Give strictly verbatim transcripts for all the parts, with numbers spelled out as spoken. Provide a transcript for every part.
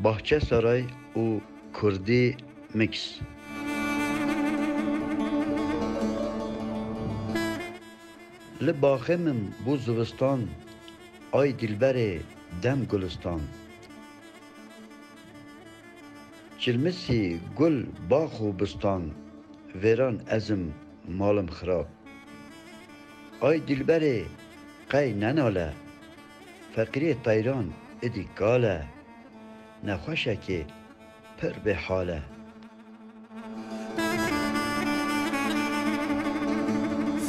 Bahçesaray û Kurdî mix. Li baxê min bû zivistan, ay dilberê dem gulistan. Çilmisî gul bax û bistan, vêran ez im malim xirab. Ay dilberê qey nenale, feqîrê teyran idî kal e, nexweşekê pir bêhal e.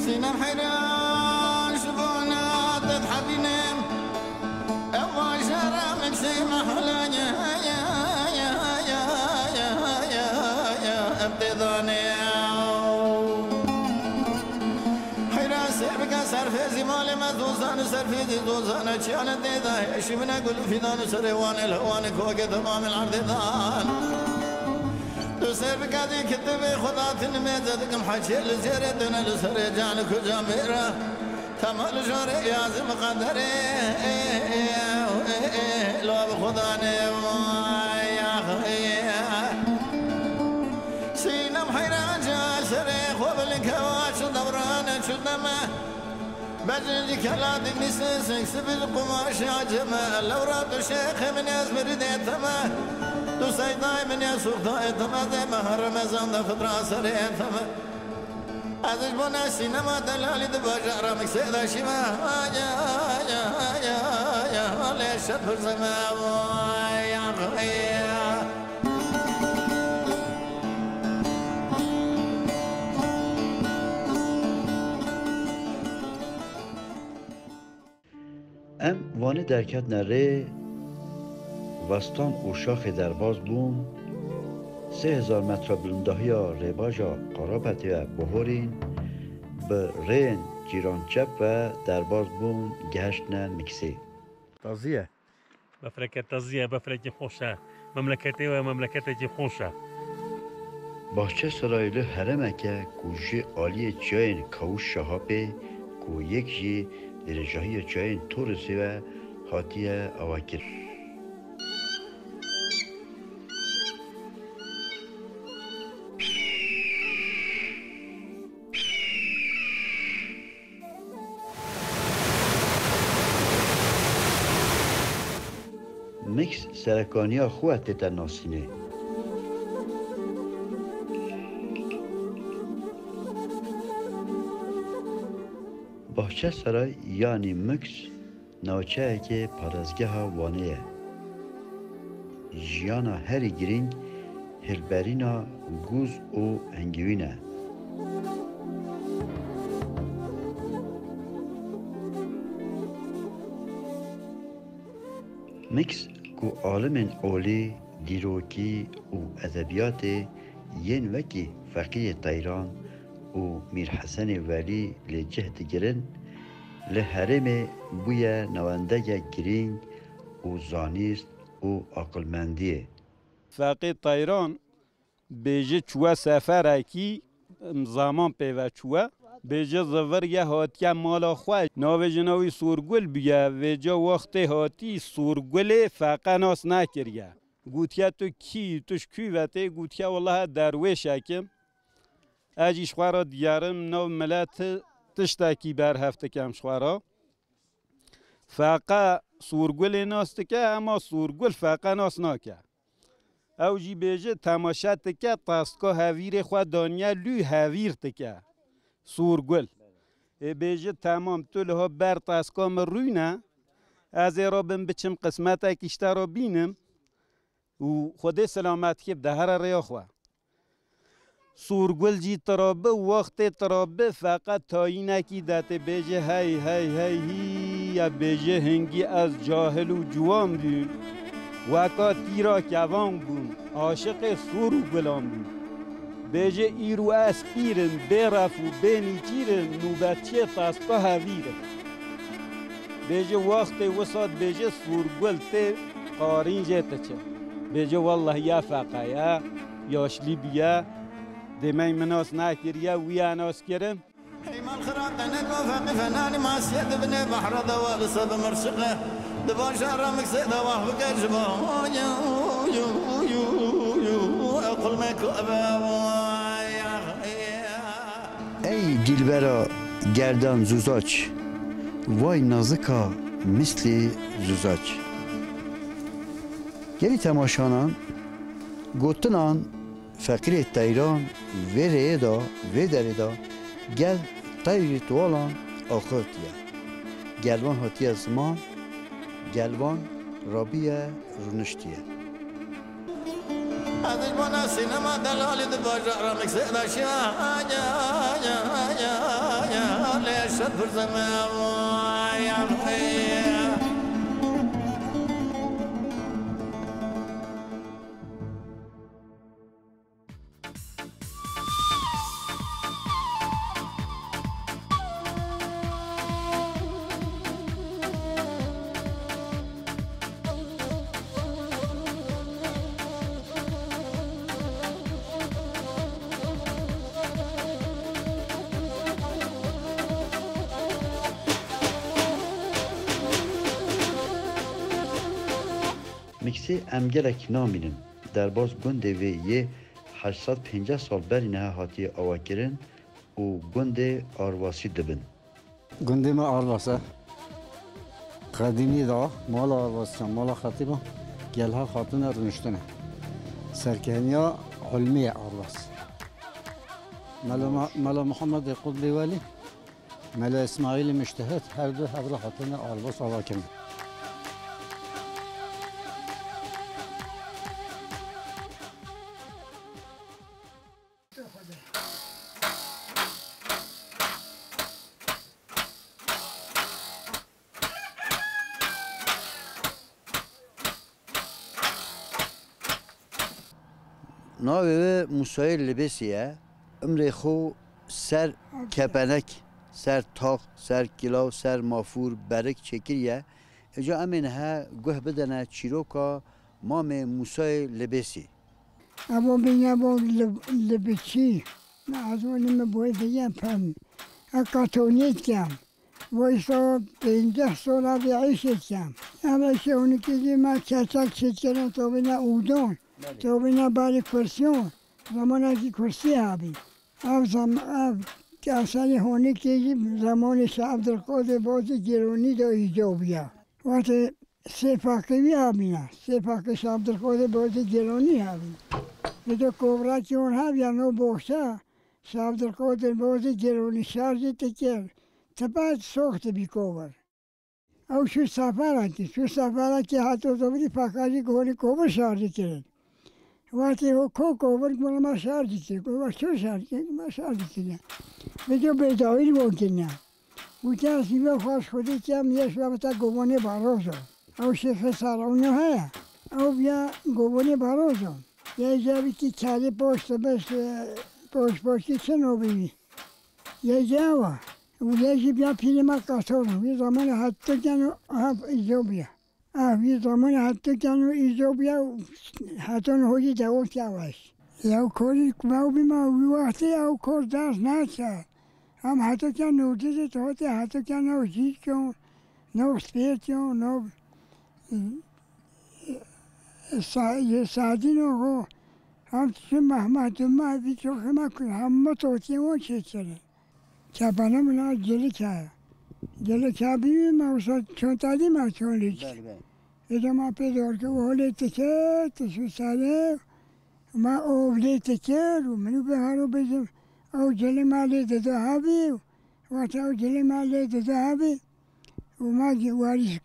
Sînem heyran ji bona te dihebînim. Ev bajara min sê mehla ye, ye, ye, ye, ye, ye, ye, em tê danê. Heyran sê bike serfêzî malê me zozan û serfêzî zozan e çiyane tê de hêşî min e gul û fîdan û serê wan e li wan e kokê temamê erdê dan. Tu sê bike dî kitibê xwe datin mêze dikim heçê li zêrê dune li serê can û kuca mêre. Temel jare yazim qederê, lo bi Xudanê vay ax. Sînem heyran ca serê xwe bilkewa çi dewran çi deme. Bejin ji kela dinîsin sing sibil qumaş aceme. Lewra tu şêxê min ez miridê teme. Tu seydayê min ez suxtayê teme. Dê meha Remezan de fitra serê teme. Ez ji bo ne sînema delalî di bajara Miksê de şîme. Ay, ay, ay, ay, ay, lê şer pirzeme. Ay, ay. Em Wanê derketine rê, Vestan û Şaxê derbas bûn, sê hezar metre bilindahiya rêbaja Qarapetê ve bihorîn, bi rêyên cîrançep ve derbas bûn, gehiştine Miksê. Tazî ye. Befreke tazî ye, befrekî xweş e. Memleketê we memleketêkî xweş e. Bahçesaray li herêmeke ku ji aliyê çiyayên Kawûş Şahapê ku yek jî dirêjahiyê çiyayên Torosê ve hatiye avakirin. Miks serekaniya xwe tête nasînê. Bahçesaray yanî Miks navçeyekê parêzgeha Wanê ye. Jiyana herî girîng hilberîna gûz û hingivîn e. Miks ku alimên olî, dîrokî û edebiyatê yên wekî Feqiyê Teyran û Mîr Hesenê Welî lê cih digirin, li herêmê bûye navendegek girîng û zanîst û aqilmendiyê. Feqê Teyran bêje çûye seferekî, em, zaman pê ve çûye. Bêje ziviriye hatiye mala xwe. Navê jina wî Sorgul bûye. Vêca wextê hatî Sorgulê Feqe nas nekiriye. Gotiye, "Tu kî, tu ji kû ve tê?" Gotiye, "Welahi derwêşek im. Ez jî ji xwe re digerim, nav milet tiştekî berhev dikem ji xwe re." Feqe Sorgulê nas dike, ema Sorgul Feqe nas nake. Ew jî bêje temaşe dike, taska hevîrê xwe daniye lû hevîr dike. Sorgul. Ê bêje, "Temam, tu liha ber taska min rûne, ez ê rabim biçim qismetekî ji te re bînim û Xwedê selametiyê bide here rêya xwe." Sorgul jî tirabi, wextê tirabi feqet tayînekî detê bêje, "Hey, hey, hey, hî," ya bêje, "Hingî ez cahil û ciwan bûm, weka tîra kevan bûm, aşiqê sor û gulan bûm." Bêje, "Îro ez pîr im, bê ref û bê nîçîr im, nûbetçiyê taska hevîr im." Bêje, wextê wisa dibêje Sorgul tê qarîn jê diçe. Bêje, "Welleh ya feqe ye, yaşlî bûye, dêmey min nas nekiriye, wî ye nas kirin." Hey mal xirab de ne ko feqî fenanî masiye dibine behra de wa li se bi mirşiqe. Di bajara Miksê de wax bike ji bo. Ey dilbera gerdan zuzaç, vay nazika mislê zuzaç. Gelî temaşanan, gotinan feqîrê teyran vê rêyê de, vê derê de gel tey rîtualan axiftiye. Gelvan hatiye ziman, gelvan rabiye rûniştiye. Ez ji bona sînema delalî di bajara Miksê de şiya, ya, ya, ya, ya, lê şer pir zeme, ya, ya. Miksê em gelek namînin. Derbaz gundê vê yê heşt sed pênceh sal berî niha hatiye avakirin û gundê Arvasî dibin. Gundê me Arvas e. Qedîmî de mala Arvasiyan, mala xetîban, gel hev hatine rûniştine. Serkeheniya Hulmî ye Arvas. Mela Ma-, Mela Muhammedê Qutbê Welî, Mela Îsmaîlê Mujtehid, her du hev re hatine Arvas ava kirine. Navê wê Musayê Libêsî ye. Imrê xwe ser kepenek, ser tax, ser kilav, ser mafûr, berik çêkiriye. Îca em ê niha guh bidine çîroka Mamê Musayê Libêsî. Evo bîne bo li, li biçî. Ne ez wê nime boy diye pem. E katonî dikem. Bo îsa pênceh sola vê îşê dikem. Ev îşê hûnikê jî me keçek çêdikirin, to bîne ûdon. Belê. To bîne barî kursiyon. Zamana jî kursî hebî. Ev zam-, ev keserê hûnikê jî zamanê Şeh Ebdulqadir Bazî Gîronî de îco bûye. Wextê sê paqê wî hebîne, sê paqê Şeh Ebdulqadir Bazî Gîronî hebî. Vêca kovrakî hûn hebîya no boxça, Şeh Ebdulqadir Bazî Gîronî şarjî dikir, tipa sox dibî kovir. Ew çû seferekê, çû seferekê heta zobirî paqajî gonî kovir şarjî kirin. Wextê ho ko kovir, gona ma şarjî kir. Gona ma ço şarjî kir, ma şarjî kir. Vêca bêdawî li wan kiriye. Gotiye ez hîvê xwe ji Xwedê dikem, yê şiya bite Govanê Barozo. Ew şêxê Serewno heye. Ew bûye Govanê Barozo. Yê jî evî kî kerê poşt, beş, e, poşt, poştî çi nobî wî. Yê jî ew e. Û yê jî bûye pîrê me Qetolo. Wî zamanê heta keno ev îco bûye. Ev wî zamanê heta keno îco bûye û heta niho jî dewam kir ew iş. Ew korî ku ew bî me wî wextê ew kor dest nake. Em heta ke nûdizê tu hatê heta ke nav jî kon, nav spêt yon, nav, e, e, sa-, e, sadîn o ho. Em tu mehmeh tu meh vî çoxê me ku hemû totiyê wan çêkirin. Kepana min a cilik heye. Cilik hebî me wisa çonta dî me çolîk. Belê, belê. Êca ma pê dor ke holê tike, tu şu serê, ma ovlê tike, û min û biharo bêjim, ew cilê me lê dide hebî, wexta ew cilê me lê dide hebî, û ma warî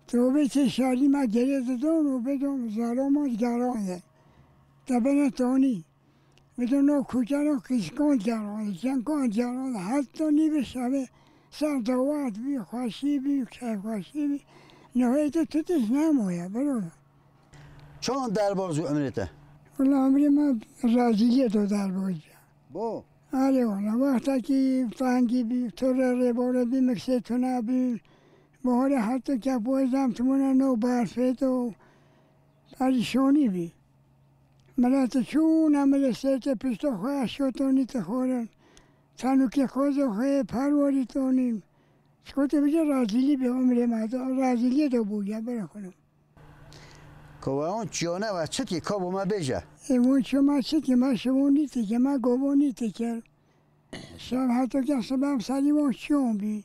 tobê tê şarî me gelê didon û bêdon zalo ma digeran ye. Te bene tonî. Bidin o kuçero kişkon diyarol, cenkon diyarol, heta nîvê şevê ser dewat bî, xweşî bî, keyfxweşî bî. Nihêtê tu tişt nemoye, biro. Çand derbaz û emrê te? Wala emrê me razîliyê do derbaz bî. Bo? Erê wala, wextekî tengî bî, tu re rêbore bî, miksê tune bî. Bahorê heta kepoyê zem timune no berfê do. Perîşonî bî. Milet çûne milê sêrtê pişta xwe eşyotonî tixorin. Tenûkê xwezê xwe yê perwerî tonîn. Çikotê bije razîlî bê umrê me de, razîliyê de bûye bira xwino. Ko we on çiyane we çi dikî, ka bo me bêje. Ê won çiyama çi dikî, me şivon nî dikir, me govon nî dikir. Şev heto ke sibem serî won çiyon bî.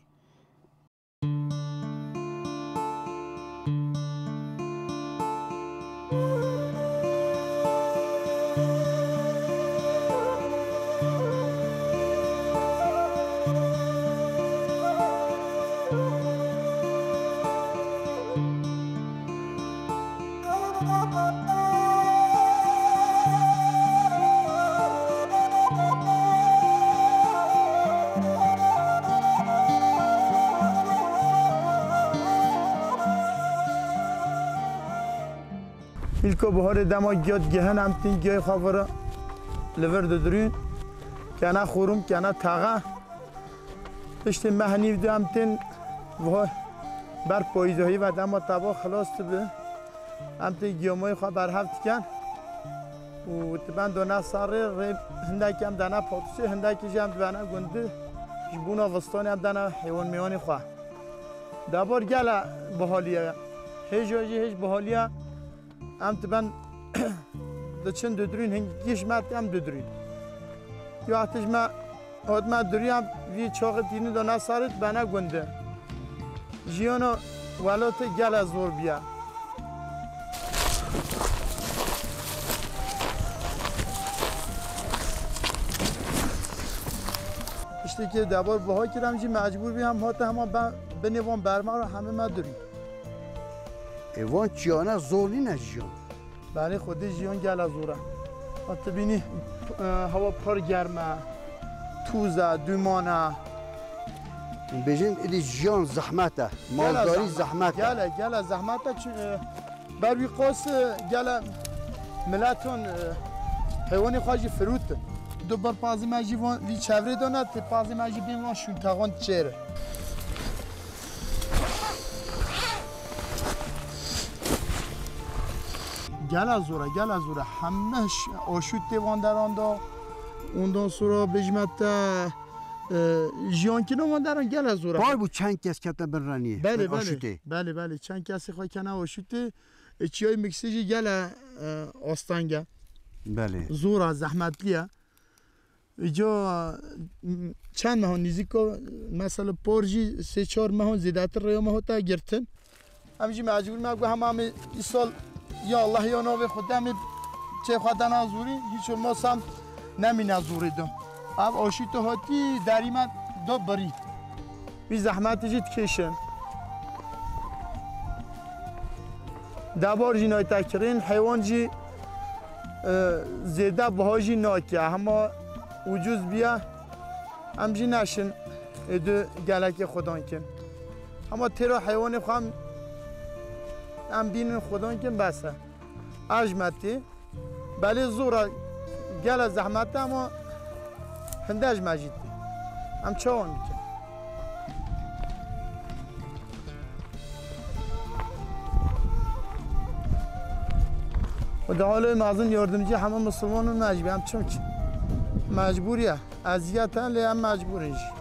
Îlko biharê dema giya digehin, em tên giyayê xwe vira li vir didirîn. Kene xurum, kene texe. Piştî meh nîv de em tên viha ber payîzahî ve dema teva xilas dibe. Em tê giyamayê xwe berhev dikin û di benda ne serrê rê hindekî em dene patişê, hindekî jî em dibene gundî ji bona vistanê em dene heywan mêwanê xwe. Debar gele bihaliye ye. Hêja jî hêj bihaliye. Em diben diçin didirîn, hingî ji me em didirîn. Ya hatiş me Hotme duriya vî çaxê tînî de ne serê dibene gundî. Jiyana welatê gele zor bûye. Tiştekî debar biha kir, em jî mecbûr bî hem hate hema be-, binê van berma re hemî me durî. Ê van çiyane zor nîne jiyan. Belê xwedî jiyan gele zor e. Ha, tu bînî, e, hewa pir germ e, tûz e, duman e. Hûn bêjin êdî jiyan zehmet e, maldarî zehmet e. Gele, gele zehmet e, çi, e, ber wî qas, e, gele miletan, e, heywanê xwe jî firûtin. Du ber pazê me jî van vî çevrê de ne, tê pazê me jî bên van şûntexan çêr e. Gela zor e, gela zor e. Hemî ş-, aşût tê van deran de. Ondan sonra bêjime te, e, jiyankirina van deran gela zor e. Pay bû çend kes kete bin reniyê, belê, bin belê. Aşûtê. Belê, belê. Çend kesê xwe kene aşûtê. E, çiyayê Miksê jî gele, e, asteng e. Belê. Zor e, zehmetlî ye. Îca, m-, çend meha nîzîka, mesela par jî sê çar meha zêdetir rêya me hate girtin. Em jî mecbûr me got hema em ê îsal ya Allah ya navê Xwedê em ê çê xwe dena zûrî, hiç olmazsa em nemîne zûrî de. Ev aşîto hatî derî me da birî. Vî zehmetî jî dikêşin. Debar jî nayte kirin, heywan jî, e, zêde biha jî nake. Hema ucuz biya, em jî neşin, ê, du gelekê xudan kin. Hema têra heywanê xwe em, em bînin xudan kin bes e. Ev ji me tê. Belê zor e, gele zehmet e ama hinde ji me jî tê. Em çawan bikin? Û di holê mezin yardimcî hemû misilman û me jî em çim ki. Mecbûr ye. Eziyet e lê em mecbûr in jî.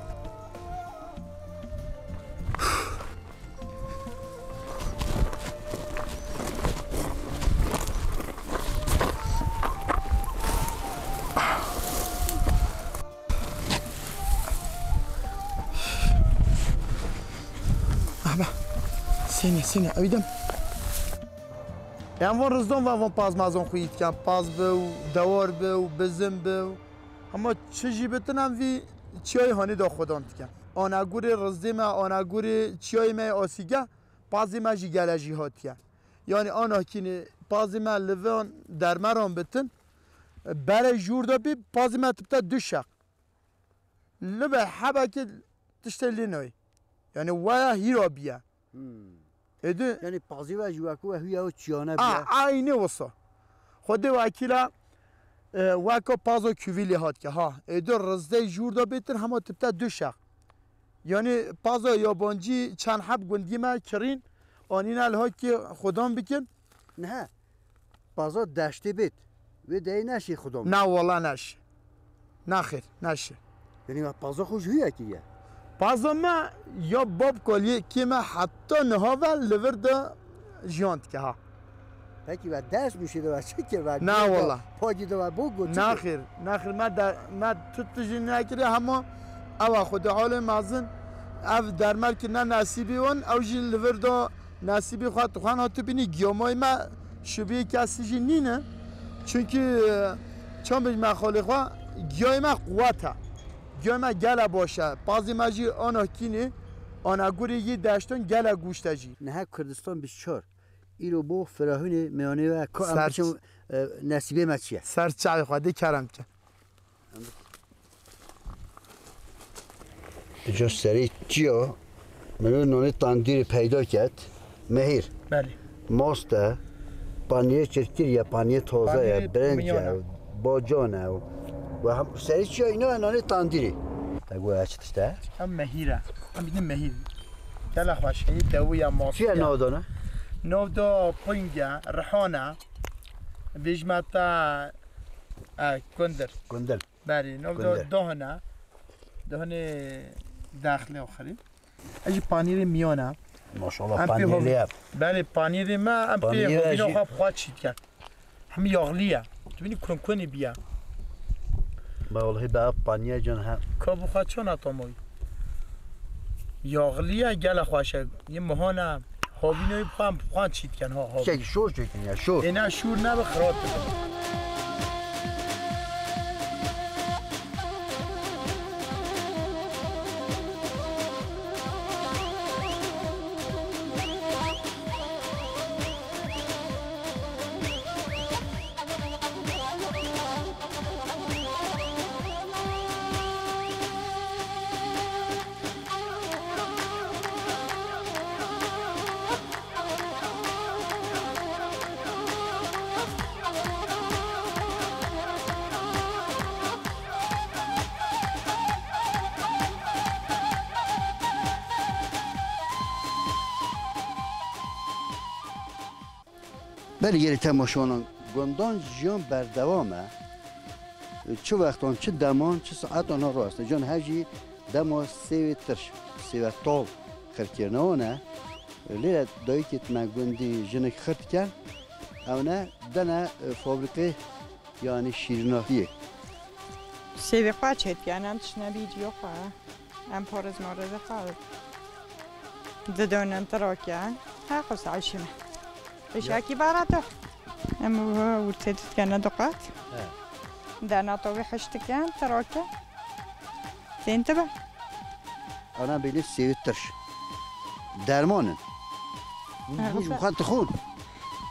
Ahbe. Sêne, sêne, ew dem. Em van rizdan ve van pazmazan xwe yî dikin. Paz be û dewar be û bizim be û. Hema çi jî bitin em vî çiyayê hanê da xwedan dikin. Anegurê rizdê me, anegurê çiyayê me yê asîge, pazê me jî gele jî hatiye. Yanî ana kînê pazê me li van dermeran bitin, berê jûr de bî, pazê me tibte du şeq. Li be hebekê tiştê lê nayê. Yanî weya hîra biye. Hmm. Êdî. Yanî pazê we jî wekî we hûya we çiyane biye. A, eynî wisa. Xwedê wekîla, e, weka paza kuvî lê hat ke, ha. Êdî rizdey jûr de bêtir hema tibte du şeq. Yanî paza yabancî çend heb gundî me kirîn, anîne li hakê xudan bikin. Niha paza deştê bêt, wê deyê neşê xudan. Na wala neş. Naxêr, neşe. Yanî me paza xwe ji hûyekî ye? Paza me ya bab kaliyê kê me heta niha ve li vir de jiyan dike ha. Pekî we ders nûşî de we çi kir we? Na wala. Pagî de we bû got çi kir? Naxir, naxir me de, me tu tijî nekiriye hema ewa xwe de halê mezin ev dermer kirine nesîbî wan, ew jî li vir da nesîbî xwe dixwen, ha tu bînî giyamayê me şibî kesî jî nîne. Çunkî, e, çand bêj me xalê xwe giyayê me quwet e. Giyayê me gele baş e. Pazê me jî ana kînê, ana gurê yê deştan gele gûşt e jî. Niha Kurdistan bîst û çar. Îro bo firahûnê meyonê we ka em Ser biçin, e, nesîbê me çi ye? Ser çavê xwe dê kerem ke. Ca serê çiya min û nanê tandîrê peyda ket. Mehîr. Belê. Mast e. Paniyê çirkir ye, paniyê taze ye, Paniyê birinc e, miyana. Bacan e. Ve hem serê çiya îna nanê tandîrê. Te got ez çi tişt e? Em mehîr e. Em bînin mehîr. Gela xweş heye, dewû ya mast Çi ye ya. Navdana? Navda ping ya, rihan e. Vêjme te, e, kundir. Kundir. Berî, navda Kundir. Dohna. Dohnê daxilê oxirî. Ez jî panîrê miyan e. Maşallah, Em pê panîrê hov-, ya. Belê, panîrê me, em pê Panîrê hovîna jî xwe bi xwe çî dikin. Hemî yağlı ye. Tu bînî kunkunî biye. Ma wallahî be panîrê can he. Ka bi xwe çona tomoy. Yağlı ye, gele xweş e. Yê mihana, hovînoyê bi xwe, em bi xwe çî dikin, ha, hovî. Çek şor çekin ya, şor. Êna şûr nebe, xirab dibe. Belê gelî temaşevanan, gundan jiyan berdewam e. Çi wextan, çi deman, çi saetan rast e. Can her jî dema sêwê tirş, sêwe tal xirtkirine wan e. Lê dayikê me gundî jinik xirtken, ew ne dene, e, fabrîqê, yanî şîrinatiyê. Sêvê xwe çêtken, em tiştine bî ciyo xwe. Em parêz marêzê xwe didonin tirake. He, xwe saişî me. Pêşakî bara to. Em wiha wurtê ditkene diqat. He. Dena to wî hişt dikin, tirake. Tên tibe. Ana bênê sêwit tirş. Derman in. He, Bûj xwe- xwe dixwin.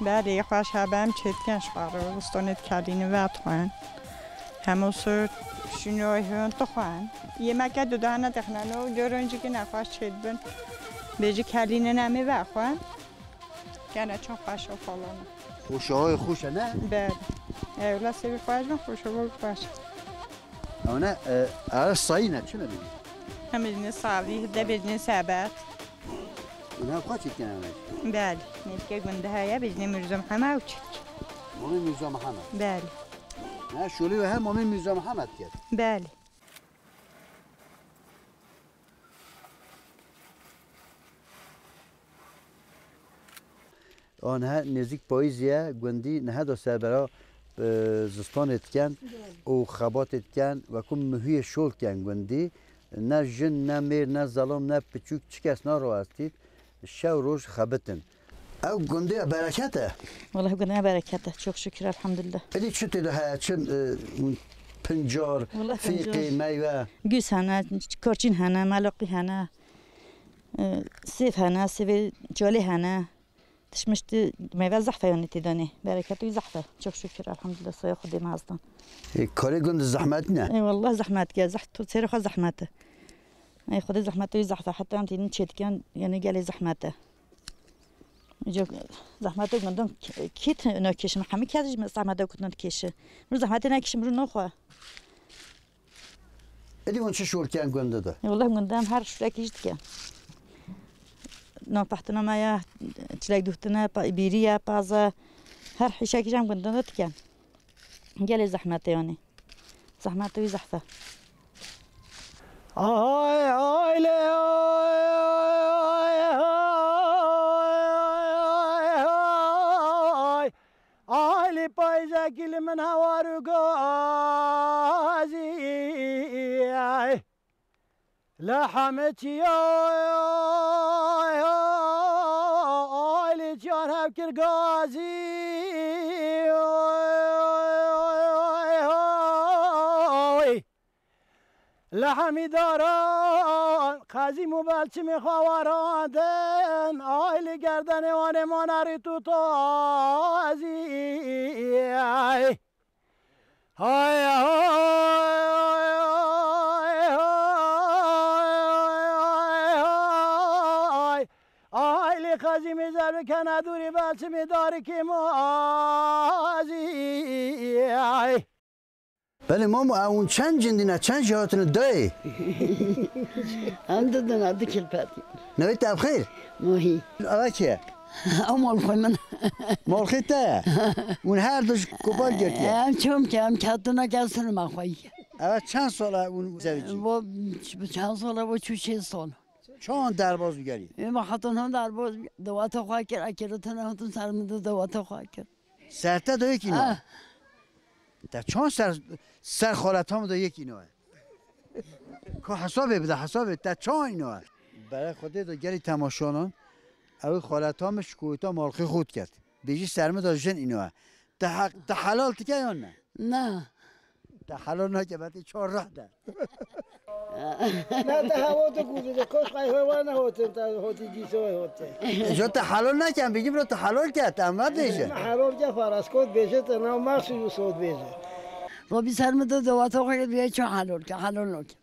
Belê, xweş hebe em çêtken ji xwe re. Wistonê dikelînin ve dixwin. Hemû sor şûnoy hûn dixwin. Yemeke dudane dixwin û döroncikî nexweş çêdibin. Bêjî kelînin em ê vexwin. Gene çend xweş û falan. Xweşawayê xweş e, ne? Belê. Ewla sêwî xweş bin, xweşawayê xweş. Ew ne, e, ew sayî ne, çi ne bî? Em bêjinê savî, de bêjinê sebet. Û ne xwe çêtken ew ne? Belê. Nêzîkê gund heye, bêjinê Mirzo Mihemed û çêtk. Mamê Mirzo Mihemed? Belê. Ne, şolê we hem Mamê Mirzo Mihemed ket? Belê. Aniha nêzîk payîzê ye, gundî niha da serbera, e, zistanê diken û xebatê diken, wekû mihuyê şol diken gundî. Ne jin, ne mêr, ne zelam, ne piçûk, çi kes narawestît, şew roj xebitin. Ew gundê bereket e. Wallahî gundê bereket e. Çok şükür, elhamdülillah. Êdî çi tê de heye? Çi, e, pincar, Wallahî fîqê, pincar. Meywe? Güz hene, korçîn hene, meloqî hene, e, sêv hene, sêvê çalê hene. Tişt mişt meyve zehf e, yanî tê de nê. Bereket wî zehf e. Çok şükür, elhamdülillah, saya Xwedê me hestan. E, karê gund zehmet ne? E, wallah zehmet ke, zehf, tu serê xwe zehmet e. Ey Xwedê zehmetê wî zehf e. Heta em tînin çêdiken, yanî gelê zehmet e. Îca zehmetê gundan kî, kî nakêşin, hemî kes ji zehmetê kutin dikêşi. Min zehmetê nekêşin, min naxwe. Êdî hûn çi şûr ken gundê de? Wallahî gundê em her şûrekî jî dikin. Navpehtina me ya, çilek duhtine, pa-, bîrî ye, paz e. Her hişekî jî em gundê de dikin. Gelê zehmet e yanî. Zehmetê wî zehf e. Ay, ay, le, ay, ay, ay, ay, ay, ay, ay. Ekî li min hewar û gazî. Li hemê çiya ailê çiyan hev kir gazî. Li hemî daran qezîm û belçimê xwe warandin, ailê gerdenê wan ê mane rît û tazî. Hay, hay, hay, hay, hay, hay. Ailê qezîmê zerbi kene dûrî belçimê darikê mazî. Ay. Belê mamo, ew hûn çend cindî ne, çend jî hatine dayê? Em didin, em dikilpetî. Navê te bi xêr? Mohî. Ava kê ye? Ew malxwê min. Malxê te ye? Hûn her du ji kopar girtiye? Em çom ke, em ketina ke sinema xweyî. Eva çend sala hûn zevicî? Bo, bi çend sala bo çû şêst sal. Çawan derbaz bigerî? Ê me hatun derbaz, dewata xwe kir, ekirî tene hatun ser min de dewata xwe kir. Ser te de yekî ne? Ah. Te çawan ser, ser xaleta min de yekî ne? Ka hesabê bide, hesabê te çawa îno e? Bere Xwedê de gelî temaşanan, ew xaleta min şikoyeta malxê xwe diket. Bêjî ser min de jin îno e. Te heq, te helal dike yan ne? Na. Te helal nake, betê çar reh de. Na, te hewa de gûdî de, koş qay hewa ne hotin, te hotî dîse hotin. Jo te helal nake, em bêjî bro te helal ke, te em vebêje. Helal ke, faraskot bêje, te nav maxsû sot bêje. Robî ser min de dewata xwe kir, bêje çi helal ke, helal nake.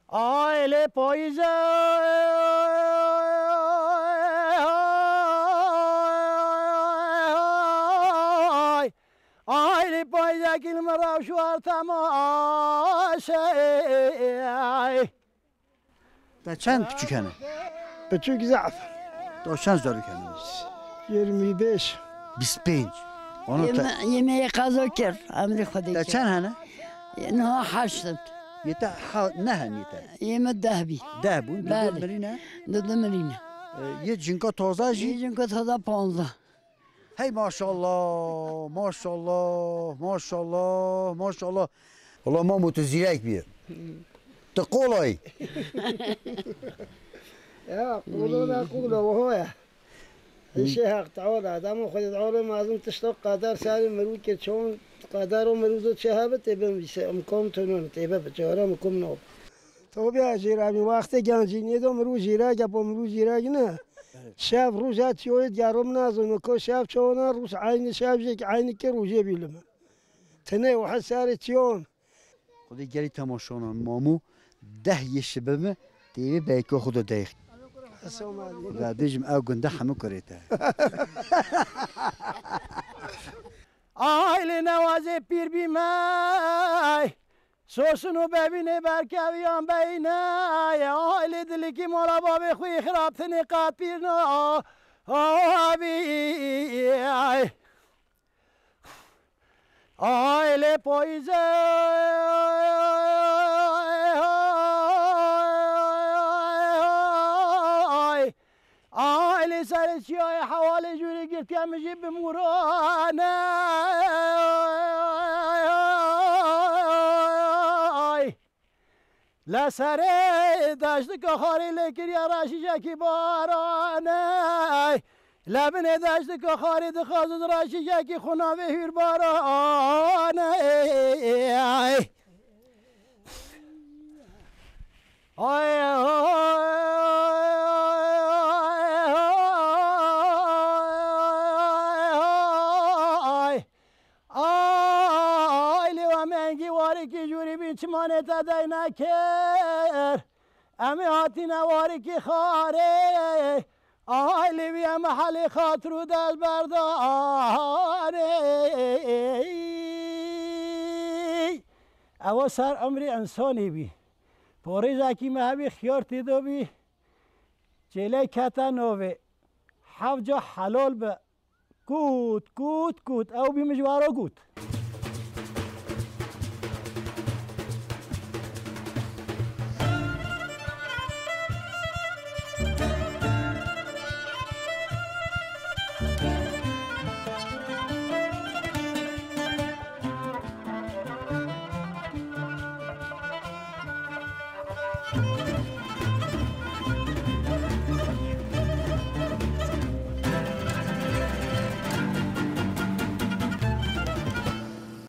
Ay lê payîze, ay, ay lê payîzekî li min rewş û her temaşe. Te çend piçûk hene? Piçûk zehf. To çend zarok hene? Yirmi beş. Bîst pênc. Onu te Yeme-, yemeği kaza kir, emri Xwedê Te kir. Çend hene? Niha heşt in. Yê te ha-, ne hen yê te? Yê me deh bî. Deh bûn, du Belê. Du mirîne? Du du mirîne. E, yê cinka taza jî? Yê cinka taza panzdeh. Hey maşallah, maşallah, maşallah, maşallah. Wala mamo tu zîrek bî. Tu qolayî. Ya, qolo ne qolo, ho ya. Îşê Heq Teala, dema Xwedê Teala mezin tişta qeder serê mirû ke çon qeder û mirû zû çi hebe tê bin vîse, imkan tunon, tê be biçare mikum nab. Tabi ya jêra, min wextê gencî nêda mirû jêra, gepa mirû jêra ne. Şev roj ya çiyoyê digerim nazim, ko şev çona roj aynı şev jek aynı ke rojê bîlim. Tenê û hesarê çiyon. Xwedê gelî temaşanan mamu deh yê şibe mi têvê beyka xwe de deyx. Ve bêjim ew gunde hemû kurê te. Ailê newazê pîr bîmey. Sosin û bevînê berkeviyan beyney. Ailê dilikî mala bavê xwe xirabtinê qat pîr na. Abî. Ay lê payîze, ay, ay lê serê çiyayê hewalê jûrî girtiye min jî bi mûrane. Ay. لە سەرێ دەشتکە خۆری لێ کریا ڕاشیژەکی بارانەی لە بنێ دەشتکە خۆری دخوازت ڕاشیژەکی خوناوێ هویر بارانەی ئای ئای ئای ئای لێوە مەنگی واریکی ژووری بین چمانێ تە دەینە کرد ئەمێ هاتینە واریکی خارێ ئای لێوی ئەمە حەلی خاتر و دەست بەردانێ ئەوە سەر ئەمری ئەنسۆنی بی پۆڕیزاکی مەهەبی خیۆر تیدۆ بی جێلەی کەتە نۆڤێ حەوجە حەلۆل بە کووت کووت کووت ئەو بی مژوارۆ گوت.